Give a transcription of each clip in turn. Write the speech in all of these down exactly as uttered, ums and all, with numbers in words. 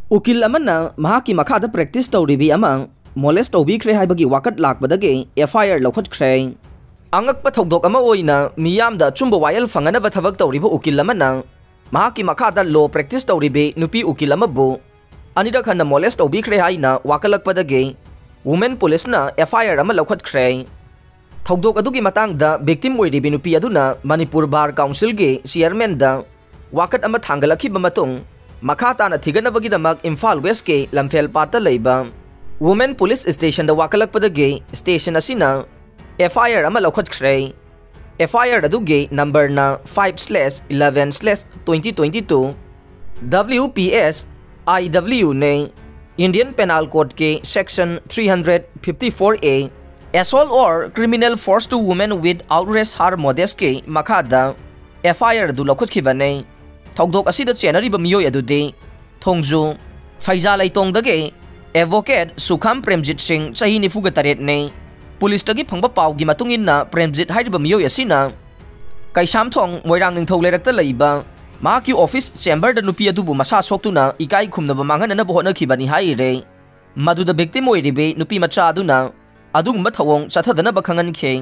ꯎꯀꯤꯜ ꯑꯃꯅ ꯃꯍꯥꯛꯀꯤ ꯃꯈꯥꯗ practice ꯇꯧꯔꯤꯕꯤ ꯑꯃ molest ꯇꯧꯕꯤꯈ꯭ꯔꯦ ꯍꯥꯏꯕꯒꯤ ꯋꯥꯀꯠ ꯂꯥꯛꯄꯗꯒꯤ F I R ꯂꯧꯈꯠꯈ꯭ꯔꯦ꯫ ꯑꯉꯛꯄ ꯊꯧꯗꯣꯛ ꯑꯃ ꯑꯣꯏꯅ ꯃꯤꯌꯥꯝꯗ ꯑꯆꯨꯝꯕ ꯋꯥꯌꯦꯜ ꯐꯪꯅꯅꯕ ꯊꯕꯛ ꯇꯧꯔꯤꯕ ꯎꯀꯤꯜ ꯑꯃꯅ ꯃꯍꯥꯛꯀꯤ ꯃꯈꯥꯗ law practice ꯇꯧꯔꯤꯕꯤ ꯅꯨꯄꯤ ꯎꯀꯤꯜ ꯑꯃꯕꯨ ꯑꯅꯤꯔꯛ ꯍꯟꯅ molest ꯇꯧꯕꯤꯈ꯭ꯔꯦ ꯍꯥꯏꯅ ꯋꯥꯀꯠꯂꯛꯄꯗꯒꯤ women police ꯅ F I R ꯑꯃ ꯂꯧꯈꯠꯈ꯭ꯔꯦ꯫ ꯊꯧꯗꯣꯛ ꯑꯗꯨꯒꯤ ꯃꯇꯥꯡꯗ victim ꯑꯣꯏꯔꯤꯕꯤ ꯅꯨꯄꯤ ꯑꯗꯨꯅ ꯃꯅꯤꯄꯨꯔ Bar Council ꯒꯤ chairman ꯗ ꯋꯥꯀꯠ ꯑꯃ ꯊꯥꯡꯒꯠꯂꯛꯈꯤꯕ ꯃꯇꯨꯡ, ꯃꯈꯥ ꯇꯥꯅ ꯊꯤꯒꯠꯅꯕꯒꯤꯗꯃꯛ ꯏꯝꯐꯥꯜ West ꯀꯤ ꯂꯝꯐꯦꯜ ꯄꯥꯠꯇ ꯂꯩꯕ women police station ꯗ ꯋꯥꯀꯠꯂꯛꯄꯗꯒꯤ station ꯑꯁꯤꯅ F I R ꯑꯃ ꯂꯧꯈꯠꯈ꯭ꯔꯦ꯫ F I R ꯑꯗꯨꯒꯤ number ꯅ five slash eleven slash twenty twenty two W P S I W ꯅꯦ꯫ Indian Penal Code ꯀꯤ section three hundred fifty four A, assault or criminal force to woman with outrage her modesty ꯀꯤ ꯃꯈꯥꯗ F I R ꯑꯗꯨ ꯂꯧꯈꯠꯈꯤꯕꯅꯤ꯫ ꯊꯧꯗꯣꯛ ꯑꯁꯤꯗ ꯆꯦꯟꯅꯔꯤꯕ ꯃꯤꯑꯣꯏ ꯑꯗꯨꯗꯤ ꯊꯣꯡꯖꯨ, ꯐꯩꯖꯥ ꯂꯩꯇꯣꯡꯗꯒꯤ advocate ꯁꯨꯈꯥꯝ Premjit ꯁꯤꯡ, ꯆꯍꯤ ꯅꯤꯐꯨꯒ ꯇꯔꯦꯠꯅꯤ꯫ ꯄꯨꯂꯤꯁꯇꯒꯤ ꯐꯪꯕ ꯄꯥꯎꯒꯤ ꯃꯇꯨꯡ ꯏꯟꯅ, ꯄ꯭ꯔꯦꯝꯖꯤꯠ ꯍꯥꯏꯔꯤꯕ ꯃꯤꯑꯣꯏ ꯑꯁꯤꯅ ꯀꯩꯁꯥꯝꯊꯣꯡ ꯃꯣꯏꯔꯥꯡ ꯅꯤꯡꯊꯧ ꯂꯩꯔꯛꯇ ꯂꯩꯕ ꯃꯍꯥꯛꯀꯤ office chamber ꯗ ꯅꯨꯄꯤ ꯑꯗꯨꯕꯨ ꯃꯁꯥ ꯁꯣꯛꯇꯨꯅ ꯏꯀꯥꯏ ꯈꯨꯝꯅꯕ ꯃꯥꯡꯍꯟꯅꯅꯕ ꯍꯣꯠꯅꯈꯤꯕꯅꯤ ꯍꯥꯏꯔꯦ꯫ ꯃꯗꯨꯗ victim ꯑꯣꯏꯔꯤꯕꯤ ꯅꯨꯄꯤ ꯃꯆꯥ ꯑꯗꯨꯅ ꯑꯗꯨꯒꯨꯝꯕ ꯊꯧꯑꯣꯡ ꯆꯠꯊꯗꯅꯕ ꯈꯪꯍꯟꯈꯤ꯫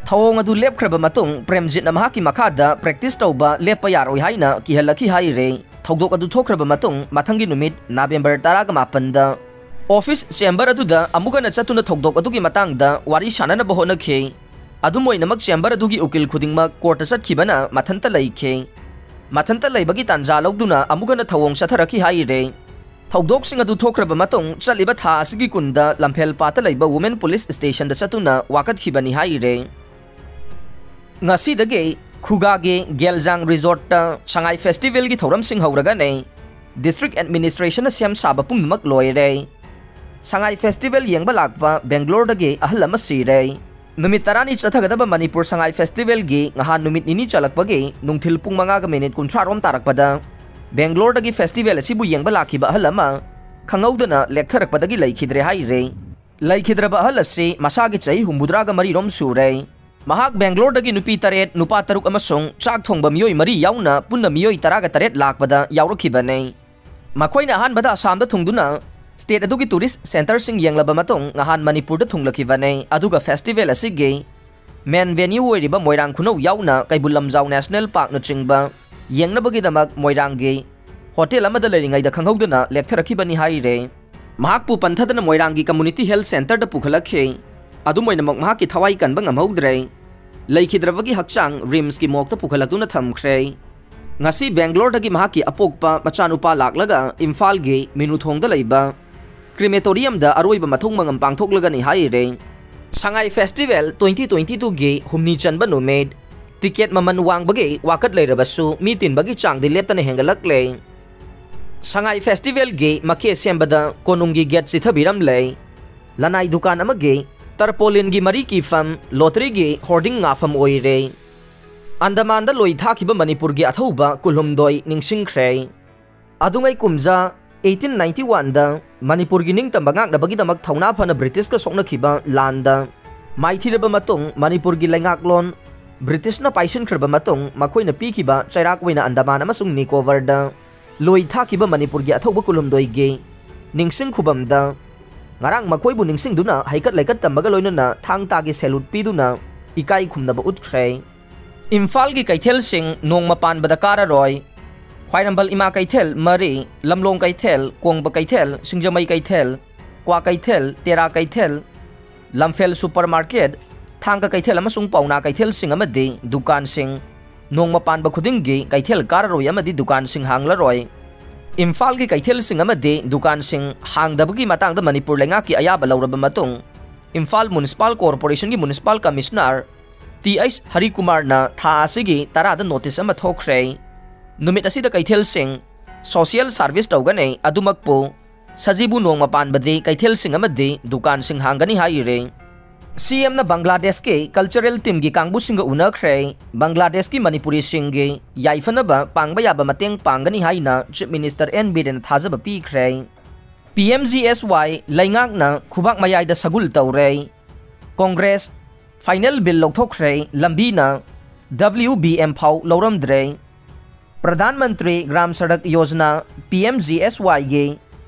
ꯊꯧꯑꯣꯡ ꯑꯗꯨ ꯂꯦꯞꯈ꯭ꯔꯕ ꯃꯇꯨꯡ, ꯄ꯭ꯔꯦꯝꯖꯤꯠꯅ ꯃꯍꯥꯛꯀꯤ ꯃꯈꯥꯗ practice ꯇꯧꯕ ꯂꯦꯞꯄ ꯌꯥꯔꯣꯏ ꯍꯥꯏꯅ ꯀꯤꯍꯜꯂꯛꯈꯤ ꯍꯥꯏꯔꯦ꯫ ꯊꯧꯗꯣꯛ ꯑꯗꯨ ꯊꯣꯛꯈ꯭ꯔꯕ ꯃꯇꯨꯡ, ꯃꯊꯪꯒꯤ ꯅꯨꯃꯤꯠ November ꯇꯔꯥꯒ ꯃꯥꯄꯟꯗ office chamber ꯑꯗꯨꯗ ꯑꯃꯨꯛ ꯍꯟꯅ ꯆꯠꯇꯨꯅ ꯊꯧꯗꯣꯛ ꯑꯗꯨꯒꯤ ꯃꯇꯥꯡꯗ ꯋꯥꯔꯤ ꯁꯥꯅꯅꯕ ꯍꯣꯠꯅꯈꯤ꯫ ꯑꯗꯨꯝ ꯑꯣꯏꯅꯃꯛ, chamber ꯑꯗꯨꯒꯤ ꯎꯀꯤꯜ ꯈꯨꯗꯤꯡꯃꯛ court ꯇ ꯆꯠꯈꯤꯕꯅ ꯃꯊꯟꯇ ꯂꯩꯈꯤ꯫ ꯃꯊꯟꯇ ꯂꯩꯕꯒꯤ ꯇꯥꯟꯖꯥ ꯂꯧꯗꯨꯅ ꯑꯃꯨꯛ ꯍꯟꯅ ꯊꯧꯑꯣꯡ ꯆꯠꯊꯔꯛꯈꯤ ꯍꯥꯏꯔꯦ꯫ ꯊꯧꯗꯣꯛꯁꯤꯡ ꯑꯗꯨ ꯊꯣꯛꯈ꯭ꯔꯕ ꯃꯇꯨꯡ, ꯆꯠꯂꯤꯕ ꯊꯥ ꯑꯁꯤꯒꯤ ꯀꯨꯟꯗ ꯂꯝꯐꯦꯜ ꯄꯥꯠꯇ ꯂꯩꯕ women police station ꯗ ꯆꯠꯇꯨꯅ ꯋꯥꯀꯠꯈꯤꯕꯅꯤ ꯍꯥꯏꯔꯦ꯫ ꯉꯁꯤꯗꯒꯤ ꯈꯨꯒꯥꯒꯤ ꯒꯦꯜꯖꯥꯡ resort ꯇ ꯁꯉꯥꯏ festival ꯒꯤ ꯊꯧꯔꯝꯁꯤꯡ ꯍꯧꯔꯒꯅꯤ꯫ District administration ꯅ ꯁꯦꯝ ꯁꯥꯕ ꯄꯨꯝꯅꯃꯛ ꯂꯣꯏꯔꯦ꯫ ꯁꯉꯥꯏ festival ꯌꯦꯡꯕ ꯂꯥꯛꯄ ꯕꯦꯡꯒ꯭ꯂꯣꯔꯗꯒꯤ ꯑꯍꯜ ꯑꯃ ꯁꯤꯔꯦ꯫ ꯅꯨꯃꯤꯠ ꯇꯔꯥꯅꯤ ꯆꯠꯊꯒꯗꯕ ꯃꯅꯤꯄꯨꯔ ꯁꯉꯥꯏ festival ꯒꯤ ꯉꯍꯥꯟ ꯅꯨꯃꯤꯠ ꯅꯤꯅꯤ ꯆꯠꯂꯛꯄꯒꯤ ꯅꯨꯡꯊꯤꯜ ꯄꯨꯡ ꯃꯉꯥꯒ ꯃꯤꯅꯤꯠ ꯀꯨꯟꯊ꯭ꯔꯥ ꯔꯣꯝ ꯇꯥꯔꯛꯄꯗ ꯕꯦꯡꯒ꯭ꯂꯣꯔꯗꯒꯤ festival ꯑꯁꯤꯕꯨ ꯌꯦꯡꯕ ꯂꯥꯛꯈꯤꯕ ꯑꯍꯜ ꯑꯃ ꯈꯪꯍꯧꯗꯅ ꯂꯦꯛꯊꯔꯛꯄꯗꯒꯤ ꯂꯩꯈꯤꯗ꯭ꯔꯦ ꯍꯥꯏꯔꯦ꯫ ꯂꯩꯈꯤꯗ꯭ꯔꯕ ꯑꯍꯜ ꯑꯁꯤ ꯃꯁꯥꯒꯤ ꯆꯍꯤ ꯍꯨꯝꯐꯨꯇꯔꯥꯒ ꯃꯔꯤ ꯔꯣꯝ ꯁꯨꯔꯦ꯫ ꯃꯍꯥꯛ ꯕꯦꯡꯒ꯭ꯂꯣꯔꯗꯒꯤ ꯅꯨꯄꯤ ꯇꯔꯦꯠ, ꯅꯨꯄꯥ ꯇꯔꯨꯛ ꯑꯃꯁꯨꯡ ꯆꯥꯛ ꯊꯣꯡꯕ ꯃꯤꯑꯣꯏ ꯃꯔꯤ ꯌꯥꯎꯅ ꯄꯨꯟꯅ ꯃꯤꯑꯣꯏ ꯇꯔꯥꯒ ꯇꯔꯦꯠ ꯂꯥꯛꯄꯗ ꯌꯥꯎꯔꯛꯈꯤꯕꯅꯤ꯫ ꯃꯈꯣꯏꯅ ꯑꯍꯥꯟꯕꯗ ꯑꯁꯥꯝꯗ ꯊꯨꯡꯗꯨꯅ state ꯑꯗꯨꯒꯤ tourist centreꯁꯤꯡ ꯌꯦꯡꯂꯕ ꯃꯇꯨꯡ ꯅꯍꯥꯟ ꯃꯅꯤꯄꯨꯔꯗ ꯊꯨꯡꯂꯛꯈꯤꯕꯅꯤ꯫ ꯑꯗꯨꯒ festival ꯑꯁꯤꯒꯤ main venue ꯑꯣꯏꯔꯤꯕ ꯃꯣꯏꯔꯥꯡ ꯈꯨꯅꯧ ꯌꯥꯎꯅ ꯀꯩꯕꯨꯜ ꯂꯝꯖꯥꯎ National Parkꯅꯆꯤꯡꯕ ꯌꯦꯡꯅꯕꯒꯤꯗꯃꯛ ꯃꯣꯏꯔꯥꯡꯒꯤ hotel ꯑꯃꯗ ꯂꯩꯔꯤꯉꯩꯗ ꯈꯪꯍꯧꯗꯅ ꯂꯦꯛꯊꯔꯛꯈꯤꯕꯅꯤ ꯍꯥꯏꯔꯦ꯫ ꯃꯍꯥꯛꯄꯨ ꯄꯟꯊꯗꯅ ꯃꯣꯏꯔꯥꯡꯒꯤ Community Health Centreꯗ ꯄꯨꯈꯠꯂꯛꯈꯤ꯫ ꯑꯗꯨꯝ ꯑꯣꯏꯅꯃꯛ ꯃꯍꯥꯛꯀꯤ ꯊꯋꯥꯏ ꯀꯟꯕ ꯉꯝꯍꯧꯗ꯭ꯔꯦ꯫ ꯂꯩꯈꯤꯗ꯭ꯔꯕꯒꯤ ꯍꯛꯆꯥꯡ RIMSꯀꯤ morgueꯗ ꯄꯨꯈꯠꯂꯛꯇꯨꯅ ꯊꯝꯈ꯭ꯔꯦ꯫ ꯉꯁꯤ ꯕꯦꯡꯒ꯭ꯂꯣꯔꯗꯒꯤ ꯃꯍꯥꯛꯀꯤ ꯑꯄꯣꯛꯄ ꯃꯆꯥꯅꯨꯄꯥ ꯂꯥꯛꯂꯒ ꯏꯝꯐꯥꯜꯒꯤ ꯃꯤꯅꯨꯊꯣꯡꯗ ꯂꯩꯕ crematoriumꯗ ꯑꯔꯣꯏꯕ ꯃꯊꯧ ꯃꯉꯝ ꯄꯥꯡꯊꯣꯛꯂꯒꯅꯤ ꯍꯥꯏꯔꯦ꯫ ꯁꯉꯥꯏ festival twenty twenty twoꯒꯤ ꯍꯨꯝꯅꯤ ꯆꯟꯕ ꯅꯨꯃꯤꯠ, ticket ꯃꯃꯜ ꯋꯥꯡꯕꯒꯤ ꯋꯥꯀꯠ ꯂꯩꯔꯕꯁꯨ ꯃꯤ ꯇꯤꯟꯕꯒꯤ ꯆꯥꯡꯗꯤ ꯂꯦꯞꯇꯅ ꯍꯦꯟꯒꯠꯂꯛꯂꯦ꯫ ꯁꯉꯥꯏ festivalꯒꯤ ꯃꯀꯦ ꯁꯦꯝꯕꯗ ꯀꯣꯅꯨꯡꯒꯤ gate ꯆꯤꯊꯕꯤꯔꯝꯂꯦ꯫ ꯂꯅꯥꯏ ꯗꯨꯀꯥꯟ ꯑꯃꯒꯤ tarpaulinꯒꯤ ꯃꯔꯤ ꯀꯤꯐꯝ, lotteryꯒꯤ hoarding ꯉꯥꯐꯝ ꯑꯣꯏꯔꯦ꯫ ꯑꯟꯗꯃꯥꯟꯗ ꯂꯣꯏ ꯊꯥꯈꯤꯕ ꯃꯅꯤꯄꯨꯔꯒꯤ ꯑꯊꯧꯕ ꯀꯨꯟꯍꯨꯝꯗꯣꯏ ꯅꯤꯡꯁꯤꯡꯈ꯭ꯔꯦ꯫ ꯑꯗꯨꯉꯩ ꯀꯨꯝꯖꯥ eighteen ninety oneꯗ ꯃꯅꯤꯄꯨꯔꯒꯤ ꯅꯤꯡꯇꯝꯕ ꯉꯥꯛꯅꯕꯒꯤꯗꯃꯛ ꯊꯧꯅꯥ ꯐꯅ Britishꯀ ꯁꯣꯛꯅꯈꯤꯕ ꯂꯥꯟꯗ ꯃꯥꯏꯊꯤꯔꯕ ꯃꯇꯨꯡ ꯃꯅꯤꯄꯨꯔꯒꯤ ꯂꯩꯉꯥꯛꯂꯣꯟ Britishꯅ ꯄꯥꯏꯁꯤꯟꯈ꯭ꯔꯕ ꯃꯇꯨꯡ ꯃꯈꯣꯏꯅ ꯄꯤꯈꯤꯕ ꯆꯩꯔꯥꯛ ꯑꯣꯏꯅ ꯑꯟꯗꯃꯥꯟ ꯑꯃꯁꯨꯡ ꯅꯤꯀꯣꯕꯔꯗ ꯂꯣꯏ ꯊꯥꯈꯤꯕ ꯃꯅꯤꯄꯨꯔꯒꯤ ꯑꯊꯧꯕ ꯀꯨꯟꯍꯨꯝꯗꯣꯏꯒꯤ ꯅꯤꯡꯁꯤꯡ ꯈꯨꯕꯝꯗ ꯉꯔꯥꯡ ꯃꯈꯣꯏꯕꯨ ꯅꯤꯡꯁꯤꯡꯗꯨꯅ ꯍꯩꯀꯠ ꯂꯩꯀꯠ ꯇꯝꯕꯒ ꯂꯣꯏꯅꯅ ꯊꯥꯡ ꯇꯥꯒꯤ salute ꯄꯤꯗꯨꯅ ꯏꯀꯥꯏ ꯈꯨꯝꯅꯕ ꯎꯠꯈ꯭ꯔꯦ꯫ ꯏꯝꯐꯥꯜꯒꯤ ꯀꯩꯊꯦꯜꯁꯤꯡ ꯅꯣꯡꯃ ꯄꯥꯟꯕꯗ ꯀꯥꯔꯔꯣꯏ꯫ ꯈ꯭ꯋꯥꯏꯔꯝꯕꯟ ꯏꯃꯥ ꯀꯩꯊꯦꯜ ꯃꯔꯤ, ꯂꯝꯂꯣꯡ ꯀꯩꯊꯦꯜ, ꯀꯣꯡꯕ ꯀꯩꯊꯦꯜ, ꯁꯤꯡꯖꯃꯩ ꯀꯩꯊꯦꯜ, ꯀ꯭ꯋꯥ ꯀꯩꯊꯦꯜ, ꯇꯦꯔꯥ ꯀꯩꯊꯦꯜ, ꯂꯝꯐꯦꯜ supermarket, ꯊꯥꯡꯒ ꯀꯩꯊꯦꯜ ꯑꯃꯁꯨꯡ ꯄꯥꯎꯅꯥ ꯀꯩꯊꯦꯜꯁꯤꯡ ꯑꯃꯗꯤ ꯗꯨꯀꯥꯟꯁꯤꯡ ꯅꯣꯡꯃ ꯄꯥꯟꯕ ꯈꯨꯗꯤꯡꯒꯤ ꯀꯩꯊꯦꯜ ꯀꯥꯔꯔꯣꯏ ꯑꯃꯗꯤ ꯗꯨꯀꯥꯟꯁꯤꯡ ꯍꯥꯡꯂꯔꯣꯏ꯫ ꯏꯝꯐꯥꯜꯒꯤ ꯀꯩꯊꯦꯜꯁꯤꯡ ꯑꯃꯗꯤ ꯗꯨꯀꯥꯟꯁꯤꯡ ꯍꯥꯡꯗꯕꯒꯤ ꯃꯇꯥꯡꯗ ꯃꯅꯤꯄꯨꯔ ꯂꯩꯉꯥꯛꯀꯤ ꯑꯌꯥꯕ ꯂꯧꯔꯕ ꯃꯇꯨꯡ ꯏꯝꯐꯥꯜ Municipal Corporationꯒꯤ Municipal Commissioner ꯇꯤ ꯑꯩꯆ ꯍꯔꯤꯀꯨꯃꯥꯔꯅ ꯊꯥ ꯑꯁꯤꯒꯤ ꯇꯔꯥꯗ notice ꯑꯃ ꯊꯣꯛꯈ꯭ꯔꯦ꯫ ꯅꯨꯃꯤꯠ ꯑꯁꯤꯗ ꯀꯩꯊꯦꯜꯁꯤꯡ social service ꯇꯧꯒꯅꯤ꯫ ꯑꯗꯨꯃꯛꯄꯨ ꯁꯖꯤꯕꯨ ꯅꯣꯡꯃ ꯄꯥꯟꯕꯗꯤ ꯀꯩꯊꯦꯜꯁꯤꯡ ꯑꯃꯗꯤ ꯗꯨꯀꯥꯟꯁꯤꯡ ꯍꯥꯡꯒꯅꯤ ꯍꯥꯏꯔꯤ꯫ ꯁꯤ ꯑꯦꯝꯅ ꯕꯪꯒ꯭ꯂꯥꯗꯦꯁꯀꯤ cultural teamꯒꯤ ꯀꯥꯡꯕꯨꯁꯤꯡꯒ ꯎꯅꯈ꯭ꯔꯦ꯫ ꯕꯪꯒ꯭ꯂꯥꯗꯦꯁꯀꯤ ꯃꯅꯤꯄꯨꯔꯤꯁꯤꯡꯒꯤ ꯌꯥꯏꯐꯅꯕ ꯄꯥꯡꯕ ꯌꯥꯕ ꯃꯇꯦꯡ ꯄꯥꯡꯒꯅꯤ ꯍꯥꯏꯅ Chief Minister ꯑꯦꯟ ꯕꯤꯔꯦꯟꯅ ꯊꯥꯖꯕ ꯄꯤꯈ꯭ꯔꯦ꯫ ꯄꯤ ꯑꯦꯝ ꯖꯤ ꯑꯦꯁ ꯋꯥꯏ ꯂꯩꯉꯥꯛꯅ ꯈꯨꯕꯥꯛ ꯃꯌꯥꯏꯗ ꯁꯒꯨꯜ ꯇꯧꯔꯦ꯫ ꯀꯣꯡꯒ꯭ꯔꯦꯁ final bill ꯂꯧꯊꯣꯛꯈ꯭ꯔꯦ꯫ ꯂꯝꯕꯤꯅ ꯗꯕ꯭ꯂꯤꯎ ꯕꯤ ꯑꯦꯝ ꯐꯥꯎ ꯂꯧꯔꯝꯗ꯭ꯔꯦ꯫ Pradhan Mantri Gram Sadak Yojana, P M G S ꯋꯥꯏꯒꯤ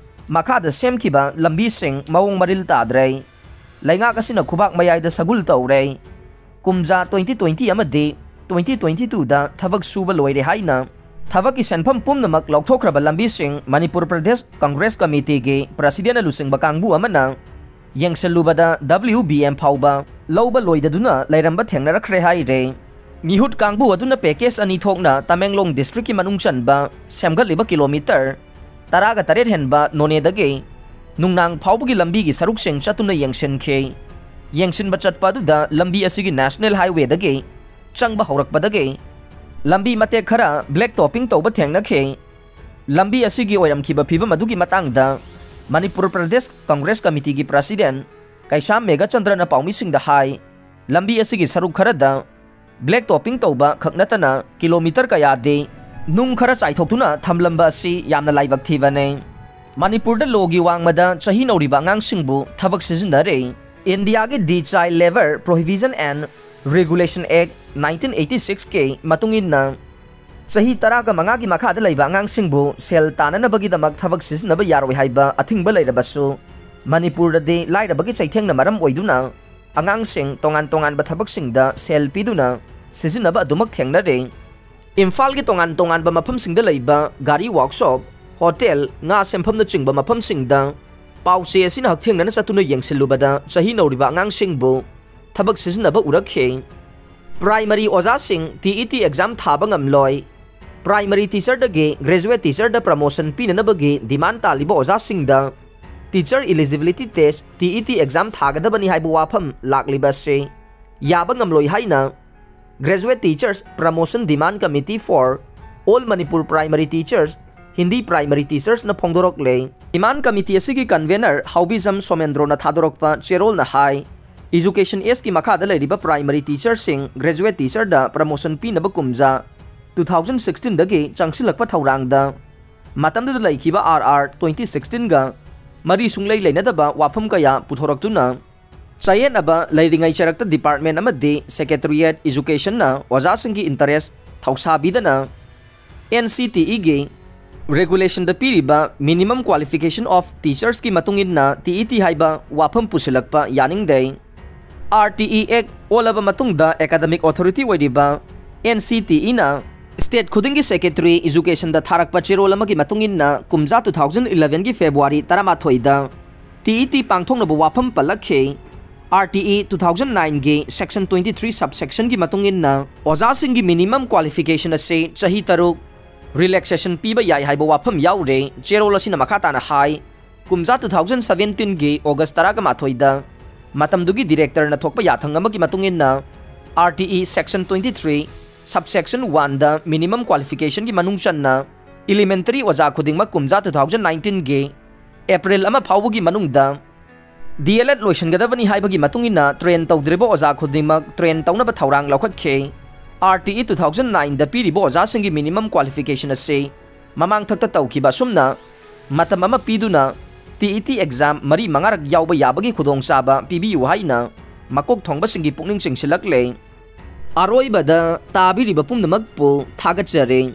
ꯃꯈꯥꯗ ꯁꯦꯝꯈꯤꯕ ꯂꯝꯕꯤꯁꯤꯡ ꯃꯑꯣꯡ ꯃꯔꯤꯜ ꯇꯥꯗ꯭ꯔꯦ꯫ ꯂꯩꯉꯥꯛ ꯑꯁꯤꯅ ꯈꯨꯕꯥꯛ ꯃꯌꯥꯏꯗ ꯁꯒꯨꯜ ꯇꯧꯔꯦ꯫ ꯀꯨꯝꯖꯥ ꯇ꯭ꯋꯦꯟꯇꯤ ꯇ꯭ꯋꯦꯟꯇꯤ ꯑꯃꯗꯤ ꯇ꯭ꯋꯦꯟꯇꯤ ꯇ꯭ꯋꯦꯟꯇꯤ ꯇꯨꯗ ꯊꯕꯛ ꯁꯨꯕ ꯂꯣꯏꯔꯦ ꯍꯥꯏꯅ ꯊꯕꯛꯀꯤ ꯁꯦꯟꯐꯝ ꯄꯨꯝꯅꯃꯛ ꯂꯧꯊꯣꯛꯈ꯭ꯔꯕ ꯂꯝꯕꯤꯁꯤꯡ ꯃꯅꯤꯄꯨꯔ ꯄ꯭ꯔꯗꯦꯁ ꯀꯪꯒ꯭ꯔꯦꯁ ꯀꯃꯤꯇꯤꯒꯤ ꯄ꯭ꯔꯁꯤꯗꯦꯟꯅ ꯂꯨꯆꯤꯡꯕ ꯀꯥꯡꯕꯨ ꯑꯃꯅ ꯌꯦꯡꯁꯤꯜꯂꯨꯕꯗ W B M ꯐꯥꯎꯕ ꯂꯧꯕ ꯂꯣꯏꯗꯗꯨꯅ ꯂꯩꯔꯝꯕ ꯊꯦꯡꯅꯔꯛꯈ꯭ꯔꯦ ꯍꯥꯏꯔꯦ꯫ ꯃꯤꯍꯨꯠ ꯀꯥꯡꯕꯨ ꯑꯗꯨꯅ ꯄꯦꯀꯦꯖ ꯑꯅꯤ ꯊꯣꯛꯅ ꯇꯃꯦꯡꯂꯣꯡ ꯗꯤꯁꯇ꯭ꯔꯤꯛꯀꯤ ꯃꯅꯨꯡ ꯆꯟꯕ ꯁꯦꯝꯒꯠꯂꯤꯕ ꯀꯤꯂꯣꯃꯤꯇꯔ ꯇꯔꯥꯒ ꯇꯔꯦꯠ ꯍꯦꯟꯕ ꯅꯣꯅꯦꯗꯒꯤ ꯅꯨꯡꯅꯥꯡ ꯐꯥꯎꯕꯒꯤ ꯂꯝꯕꯤꯒꯤ ꯁꯔꯨꯛꯁꯤꯡ ꯆꯠꯇꯨꯅ ꯌꯦꯡꯁꯤꯟꯈꯤ꯫ ꯌꯦꯡꯁꯤꯟꯕ ꯆꯠꯄ ꯑꯗꯨꯗ ꯂꯝꯕꯤ ꯑꯁꯤꯒꯤ ꯅꯦꯁꯅꯦꯜ ꯍꯥꯏꯋꯦꯗꯒꯤ ꯆꯪꯕ ꯍꯧꯔꯛꯄꯗꯒꯤ ꯂꯝꯕꯤ ꯃꯇꯦꯛ ꯈꯔ ꯕ꯭ꯂꯦꯛ ꯇꯣꯄꯤꯡ ꯇꯧꯕ ꯊꯦꯡꯅꯈꯤ꯫ ꯂꯝꯕꯤ ꯑꯁꯤꯒꯤ ꯑꯣꯏꯔꯝꯈꯤꯕ ꯐꯤꯕꯝ ꯑꯗꯨꯒꯤ ꯃꯇꯥꯡꯗ ꯃꯅꯤꯄꯨꯔ ꯄ꯭ꯔꯗꯦꯁ ꯀꯪꯒ꯭ꯔꯦꯁ ꯀꯃꯤꯇꯤꯒꯤ ꯄ꯭ꯔꯁꯤꯗꯦꯟ ꯀꯩꯁꯥꯝ ꯃꯦꯘꯆꯟꯗ꯭ꯔꯅ ꯄꯥꯎꯃꯤꯁꯤꯡꯗ ꯍꯥꯏ, ꯂꯝꯕꯤ ꯑꯁꯤꯒꯤ ꯁꯔꯨꯛ ꯈꯔꯗ ꯕ꯭ꯂꯦꯛ ꯇꯣꯄꯤꯡ ꯇꯧꯕ ꯈꯛ ꯅꯠꯇꯅ ꯀꯤꯂꯣꯃꯤꯇꯔ ꯀꯌꯥꯗꯤ ꯅꯨꯡ ꯈꯔ ꯆꯥꯏꯊꯣꯛꯇꯨꯅ ꯊꯝꯂꯝꯕ ꯑꯁꯤ ꯌꯥꯝꯅ ꯂꯥꯏꯕꯛ ꯊꯤꯕꯅꯤ꯫ ꯃꯅꯤꯄꯨꯔꯗ ꯂꯣꯒꯤ ꯋꯥꯡꯃꯗ ꯆꯍꯤ ꯅꯧꯔꯤꯕ ꯑꯉꯥꯡꯁꯤꯡꯕꯨ ꯊꯕꯛ ꯁꯤꯖꯤꯟꯅꯔꯦ꯫ ꯏꯟꯗꯤꯌꯥꯒꯤ the child labour prohibition and regulation act nineteen eighty ꯁꯤꯛꯁꯀꯤ ꯃꯇꯨꯡ ꯏꯟꯅ, ꯆꯍꯤ ꯇꯔꯥꯒ ꯃꯉꯥꯒꯤ ꯃꯈꯥꯗ ꯂꯩꯕ ꯑꯉꯥꯡꯁꯤꯡꯕꯨ ꯁꯦꯜ ꯇꯥꯅꯅꯕꯒꯤꯗꯃꯛ ꯊꯕꯛ ꯁꯤꯖꯤꯟꯅꯕ ꯌꯥꯔꯣꯏ ꯍꯥꯏꯕ ꯑꯊꯤꯡꯕ ꯂꯩꯔꯕꯁꯨ, ꯃꯅꯤꯄꯨꯔꯗꯗꯤ ꯂꯥꯏꯔꯕꯒꯤ ꯆꯩꯊꯦꯡꯅ ꯃꯔꯝ ꯑꯣꯏꯗꯨꯅ ꯑꯉꯥꯡꯁꯤꯡ ꯇꯣꯉꯥꯟ ꯇꯣꯉꯥꯟꯕ ꯊꯕꯛꯁꯤꯡꯗ ꯁꯦꯜ ꯄꯤꯗꯨꯅ ꯁꯤꯖꯤꯟꯅꯕ ꯑꯗꯨꯃꯛ ꯊꯦꯡꯅꯔꯦ꯫ ꯏꯝꯐꯥꯜꯒꯤ ꯇꯣꯉꯥꯟ ꯇꯣꯉꯥꯟꯕ ꯃꯐꯝꯁꯤꯡꯗ ꯂꯩꯕ ꯒꯥꯔꯤ ꯋꯥꯔꯛꯁꯣꯞ, ꯍꯣꯇꯦꯜ, ꯉꯥ ꯁꯦꯝꯐꯝꯅꯆꯤꯡꯕ ꯃꯐꯝꯁꯤꯡꯗ ꯄꯥꯎ ꯆꯦ ꯑꯁꯤꯅ ꯍꯛꯊꯦꯡꯅꯅ ꯆꯠꯇꯨꯅ ꯌꯦꯡꯁꯤꯜꯂꯨꯕꯗ ꯆꯍꯤ ꯅꯧꯔꯤꯕ ꯑꯉꯥꯡꯁꯤꯡꯕꯨ ꯊꯕꯛ ꯁꯤꯖꯤꯟꯅꯕ ꯎꯔꯛꯈꯤ꯫ ꯄ꯭ꯔꯥꯏꯃꯔꯤ ꯑꯣꯖꯥꯁꯤꯡ ꯇꯤ ꯏ ꯇꯤ ꯑꯦꯛꯖꯥꯝ ꯊꯥꯕ ꯉꯝꯂꯣꯏ꯫ ꯄ꯭ꯔꯥꯏꯃꯔꯤ ꯇꯤꯆꯔꯗꯒꯤ ꯒ꯭ꯔꯦꯖꯨꯋꯦꯠ ꯇꯤꯆꯔꯗ ꯄ꯭ꯔꯃꯣꯁꯟ ꯄꯤꯅꯅꯕꯒꯤ ꯗꯤꯃꯥꯟ ꯇꯥꯜꯂꯤꯕ ꯑꯣꯖꯥꯁꯤꯡꯗ teacher eligibility test, T E T exam ꯊꯥꯒꯗꯕꯅꯤ ꯍꯥꯏꯕ ꯋꯥꯐꯝ ꯂꯥꯛꯂꯤꯕ ꯑꯁꯤ ꯌꯥꯕ ꯉꯝꯂꯣꯏ ꯍꯥꯏꯅ Graduate Teachers Promotion Demand Committee for All Manipur Primary Teachers, Hindi primary ꯇꯤꯆꯔꯁꯅ ꯐꯣꯡꯗꯣꯔꯛꯂꯦ꯫ ꯗꯤꯃꯥꯟ ꯀꯃꯤꯇꯤ ꯑꯁꯤꯒꯤ ꯀꯟꯚꯦꯅꯔ ꯍꯥꯎꯕꯤꯖꯝ ꯁꯣꯃꯦꯟꯗ꯭ꯔꯣꯅ ꯊꯥꯗꯣꯔꯛꯄ ꯆꯦꯔꯣꯜꯅ ꯍꯥꯏ, ꯏꯖꯨꯀꯦꯁꯟ ꯑꯦꯁꯀꯤ ꯃꯈꯥꯗ ꯂꯩꯔꯤꯕ ꯄ꯭ꯔꯥꯏꯃꯔꯤ ꯇꯤꯆꯔꯁꯤꯡ ꯒ꯭ꯔꯦꯖꯨꯋꯦꯠ ꯇꯤꯆꯔꯗ ꯄ꯭ꯔꯃꯣꯁꯟ ꯄꯤꯅꯕ ꯀꯨꯝꯖꯥ ꯇꯨ ꯊꯥꯎꯖꯟ ꯁꯤꯛꯁꯇꯤꯟꯗꯒꯤ ꯆꯪꯁꯤꯜꯂꯛꯄ ꯊꯧꯔꯥꯡꯗ ꯃꯇꯝꯗꯨꯗ ꯂꯩꯈꯤꯕ ꯑꯥꯔ ꯑꯥꯔ ꯇ꯭ꯋꯦꯟꯇꯤ ꯁꯤꯛꯁꯇꯤꯟꯒ ꯃꯔꯤ ꯁꯨꯡꯂꯩ ꯂꯩꯅꯗꯕ ꯋꯥꯐꯝ ꯀꯌꯥ ꯄꯨꯊꯣꯔꯛꯇꯨꯅ ꯆꯌꯦꯠꯅꯕ ꯂꯩꯔꯤꯉꯩ ꯆꯔꯛꯇ ꯗꯤꯄꯥꯔꯠꯃꯦꯟ ꯑꯃꯗꯤ ꯁꯦꯀ꯭ꯔꯦꯇꯔꯤꯌꯦꯠ ꯏꯖꯨꯀꯦꯁꯟꯅ ꯑꯣꯖꯥꯁꯤꯡꯒꯤ ꯏꯟꯇꯔꯦꯁ ꯊꯧꯁꯥꯕꯤꯗꯅ N C T Eꯒꯤ regulationꯗ ꯄꯤꯔꯤꯕ minimum qualification of teachersꯀꯤ ꯃꯇꯨꯡ ꯏꯟꯅ T E T ꯍꯥꯏꯕ ꯋꯥꯐꯝ ꯄꯨꯁꯤꯜꯂꯛꯄ ꯌꯥꯅꯤꯡꯗꯦ꯫ R T E Act ꯑꯣꯜꯂꯕ ꯃꯇꯨꯡꯗ academic authority ꯑꯣꯏꯔꯤꯕ N C T Eꯅ state ꯈꯨꯗꯤꯡꯒꯤ Secretary Educationꯗ ꯊꯥꯔꯛꯄ ꯆꯦꯔꯣꯜ ꯑꯃꯒꯤ ꯃꯇꯨꯡ ꯏꯟꯅ ꯀꯨꯝꯖꯥ two thousand elevenꯒꯤ February ꯇꯔꯥꯃꯥꯊꯣꯏꯗ T E T ꯄꯥꯡꯊꯣꯛꯅꯕ ꯋꯥꯐꯝ ꯄꯜꯂꯛꯈꯤ꯫ R T E two thousand nineꯒꯤ section twenty three subsectionꯒꯤ ꯃꯇꯨꯡ ꯏꯟꯅ ꯑꯣꯖꯥꯁꯤꯡꯒꯤ minimum qualification ꯑꯁꯤ ꯆꯍꯤ ꯇꯔꯨꯛ relaxation ꯄꯤꯕ ꯌꯥꯏ ꯍꯥꯏꯕ ꯋꯥꯐꯝ ꯌꯥꯎꯔꯦ꯫ ꯆꯦꯔꯣꯜ ꯑꯁꯤꯅ ꯃꯈꯥ ꯇꯥꯅ ꯍꯥꯏ, ꯀꯨꯝꯖꯥ two thousand seventeenꯒꯤ August ꯇꯔꯥꯒ ꯃꯥꯊꯣꯏꯗ ꯃꯇꯝꯗꯨꯒꯤ Directorꯅ ꯊꯣꯛꯄ ꯌꯥꯊꯪ ꯑꯃꯒꯤ ꯃꯇꯨꯡ ꯏꯟꯅ R T E section twenty three subsection oneꯗ minimum qualificationꯒꯤ ꯃꯅꯨꯡ ꯆꯟꯅ elementary ꯑꯣꯖꯥ ꯈꯨꯗꯤꯡꯃꯛ ꯀꯨꯝꯖꯥ two thousand nineteenꯒꯤ April ꯑꯃ ꯐꯥꯎꯕꯒꯤ ꯃꯅꯨꯡꯗ D L Ed ꯂꯣꯏꯁꯤꯟꯒꯗꯕꯅꯤ ꯍꯥꯏꯕꯒꯤ ꯃꯇꯨꯡ ꯏꯟꯅ train ꯇꯧꯗ꯭ꯔꯤꯕ ꯑꯣꯖꯥ ꯈꯨꯗꯤꯡꯃꯛ train ꯇꯧꯅꯕ ꯊꯧꯔꯥꯡ ꯂꯧꯈꯠꯈꯤ꯫ R T E two thousand nineꯗ ꯄꯤꯔꯤꯕ ꯑꯣꯖꯥꯁꯤꯡꯒꯤ minimum qualification ꯑꯁꯤ ꯃꯃꯥꯡꯊꯛꯇ ꯇꯧꯈꯤꯕ ꯑꯁꯨꯝꯅ ꯃꯇꯝ ꯑꯃ ꯄꯤꯗꯨꯅ T E T exam ꯃꯔꯤ ꯃꯉꯥꯔꯛ ꯌꯥꯎꯕ ꯌꯥꯕꯒꯤ ꯈꯨꯗꯣꯡꯆꯥꯕ ꯄꯤꯕꯤꯌꯨ ꯍꯥꯏꯅ ꯃꯀꯣꯛ ꯊꯣꯡꯕꯁꯤꯡꯒꯤ ꯄꯨꯛꯅꯤꯡ ꯆꯤꯡꯁꯤꯜꯂꯛꯂꯦ꯫ ꯑꯔꯣꯏꯕꯗ ꯇꯥꯕꯤꯔꯤꯕ ꯄꯨꯝꯅꯃꯛꯄꯨ ꯊꯥꯒꯠꯆꯔꯤ꯫